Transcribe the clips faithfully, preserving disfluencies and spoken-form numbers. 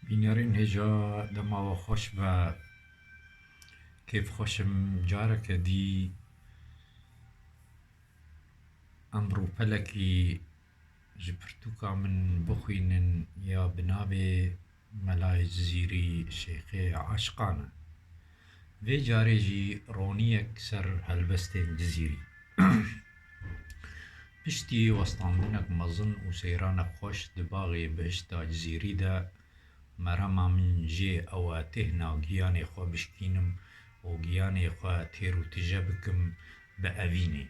Bînerên hêja, dema we xweş be. Kêfxweş im careke dî em rûpelekî ji pirtûka min bixwînin ya bi navê Melayê Cizîrî Şêxê Aşiqan e. Vê carê jî roniyek ser helbestên Cizîrî. Piştî westandinek mezin û seyranek xweş di baxê bihişta Cizîrî de, merema min jê ew e têhna giyanê xwe bişkînim û giyanê xwe têr û tije bikim bi evînê.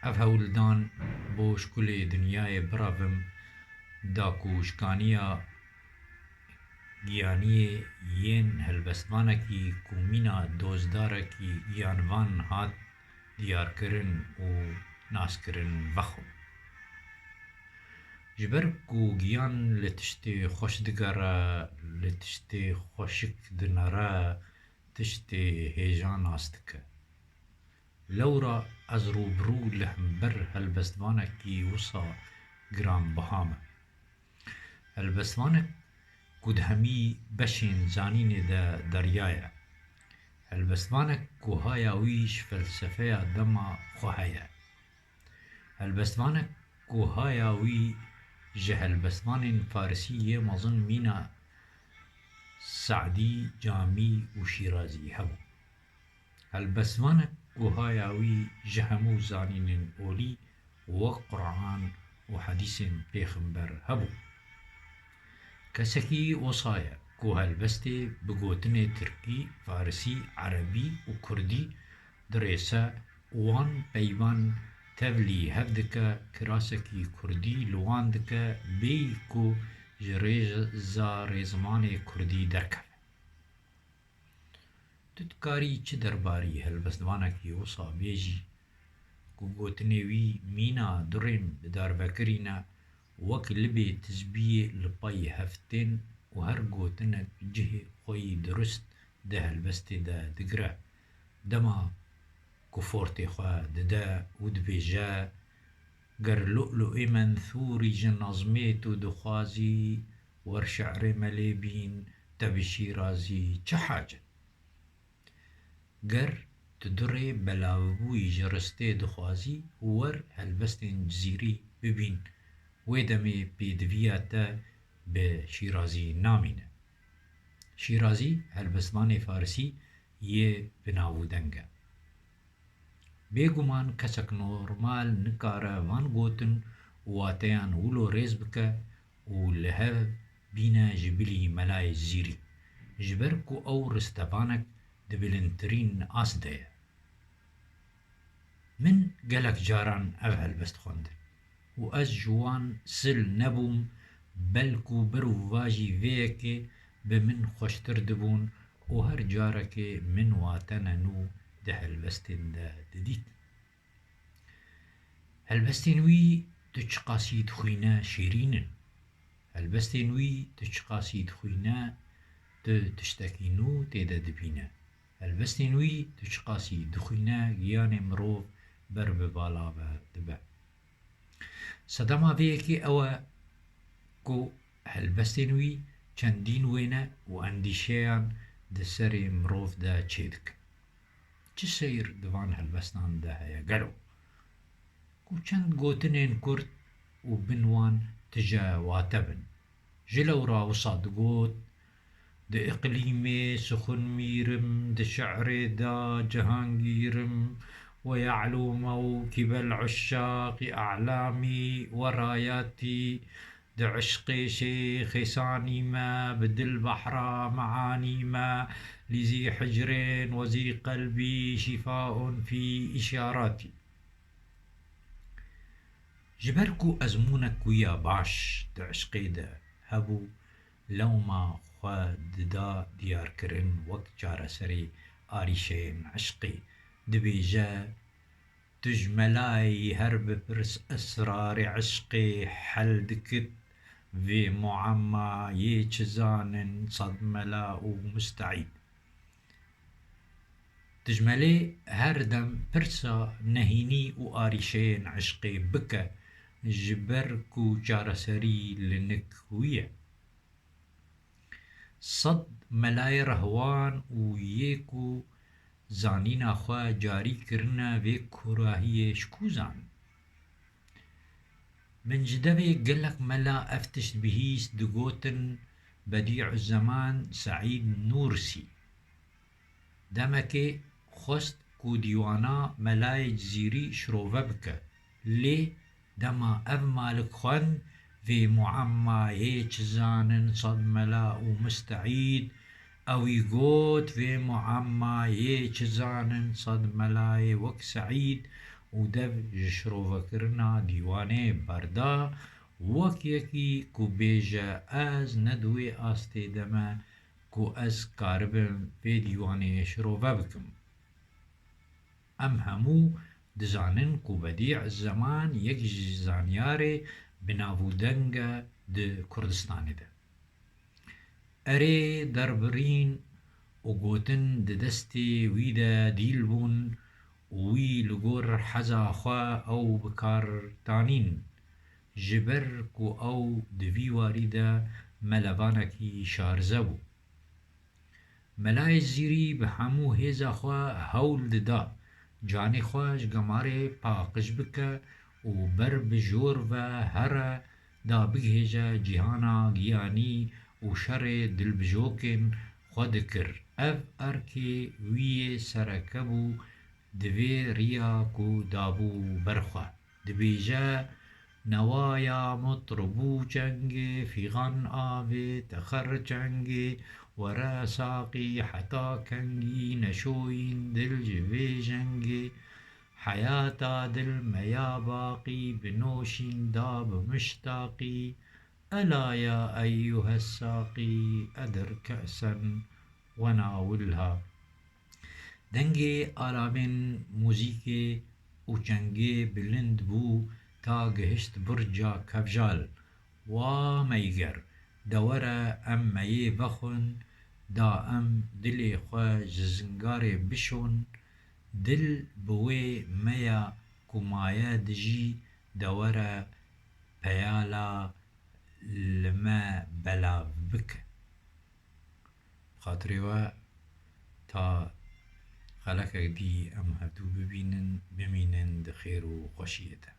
Ev hewldan bo ji kulê dinyayê birevim da ku şikaniya giyaniyê yên helbestvanekî ku mîna dozdarekî giyanvan hat diyarkirin û naskirin vexwim. Ji ber ku giyan li tiştê xweş digere, li tiştê xweşik dinere, tiştê hêja nas dike. Lewra ez rûbirû li hember helbestvanekî wisa giranbiha me. Helbestvanek ku di hemî beşên zanînê de derya ye. Helbestvanek ku haya wî ji felsefeya dema xwe heye. Helbestvanek ku haya wî ji helbestvanên farisî yê mezin mîna Se'dî, Camî û Şîrazî hebû. Helbestvanek ku haya wî ji hemû zanînên olî wek Quran û hedîsên pêxember hebû. Kesekî wisa ye ku helbestê bi gotinê tirkî, farisî, erebî û kurdî dirêse û wan peyvan tevlî hev dike, kirasekî kurdî li wan dike, bêyî ku ji rêza rêzimanê kurdî derkeve. Tu dikarî çi derbarî helbestvanekî wisa bêjî ku gotinê wî mîna du rêm bi dar vekirî ne, wek libê tizbiyê li pey hev tên û her gotinek cihê xwe yî dirust di helbestê de digire. Dema ku fortê xwe dide û dibêje, Ger lu'lu'ê mensûrî ji nezmê tu dixwazî, wer şe'rê me lê bîn, te bi Şîrazî çi hacet? Ger tu du rê belavbûyî ji ristê dixwazî, wer helbestên Cizîrî bibîn, wê demê pêdiviya te bi Şîrazî namîne. Şîrazî helbestvanê farisî yê bi nav û deng e. Bêguman kesek normal nikare van gotin û wateyan wilo rêz bike û li hev bîne ji bilî Melayê Cizîrî, ji ber ku ew ristevanek di bilindtirîn ast de ye. Min gelek caran ev helbest xwendin û ez ji wan sil nebûm, belkû berovajî vê yekê bi min xweştir dibûn û her carekê min watene nû di helbestên de didît. Helbestên wî tu çiqasî dixwîne şêrîn in. Helbestên wî tu çiqasî dixwîne, tu tiştekî nû tê de dibîne. Helbestên wî tu çiqasî dixwîne, giyanê mirov ber bi bala ve dibe. Sedema vê yekê ew e ku helbestên wî çendîn wêne û endîşeyan di serê mirov de çêdikin. Çi seyr di van helbestan de heye gelo? Ku çend gotinên kurt û bin wan tije wate bin. Ji lewra wisa digot, Di iqlîmê sixunmîr im, di şi'rê de cihangîr im, we ye'lû mewkîbel uşşaqî a'lamî we rayatî, di eşqê şêxê sanî me, bi dil behra meanî me, lîzî hicrên wezî qelbî şîfaun fî îşaratî. Ji ber ku ezmûnek wî ya baş di eşqê de hebû, lewma xwe dida diyarkirin wek çareserê arîşeyên eşqê. Dibêje, Tu ji melayî her bipirs esrarê eşqê hel dikit, vê muemma yê çi zanin sed mela û musteîd. Tu ji melê her dem pirsa nehînî û arîşeyên eşqê bike, ji ber ku çareserî li nik wî ye. Sed melayê rehwan û yê ku zanîna xwe carî kirine vê kurahiyê ji ku zan? Min ji devê gelek mela ev tişt bihîst, digotin Bedî'uzzeman Seîd Nûrsî. Demekê xwest ku dîwana Melayê Cizîrî şirove bike, lê dema ev malik xwend, vê muemmayê çi zanin sed mela û misteîd, ewî got, vê muemmayê çi zanin sed melayê wek Seîd, û dev ji şirovekirina dîwanê berda, wek yekî ku bêje, ez ne di wê astê de me ku ez karibim vê dîwanê şirove bikim. Em hemû dizanin ku Bedî Zeman yek ji zanyarê bi nav û deng e di Kurdistanê de. Erê, derbirîn û gotin di destê wî de dîl bûn û wî li gor heza xwe ew bi kar danîn, ji ber ku ew di vî warî de melevanekî şarize bû. Melayê Zîrî bi hemû hêza xwe hewl dida canê xwe ji gemarê paqij bike û ber bi jor ve here da bigihêje cîhana giyanî û şerê dilbijokên xwe dikir. Ev erkê wî yê sereke bû di vê riya ku dabû ber xwe. Dibêje, Newaya mitribû çengê, fîxan avê texer çengê, were saqî heta kengî, neşoyîn dil ji vê jengê. Heyata dil meya baqî, binoşîn da bi miştaqî. Ela ya eyyuhes saqî, edir ke'sen wenawilha. Dengê alavên muzîkê û çengê bilind bû ta gihişt burca kevjal. Wa meyger, de were em meyê vexwin, da em dilê xwe ji zingarê bişon, dil bi wê meya ku maye dijî, de were peyala li me belav bike. Bi xatirê we ta xelekek dî em hevdû bibînin, bimînin di xêr û xweşiyê de.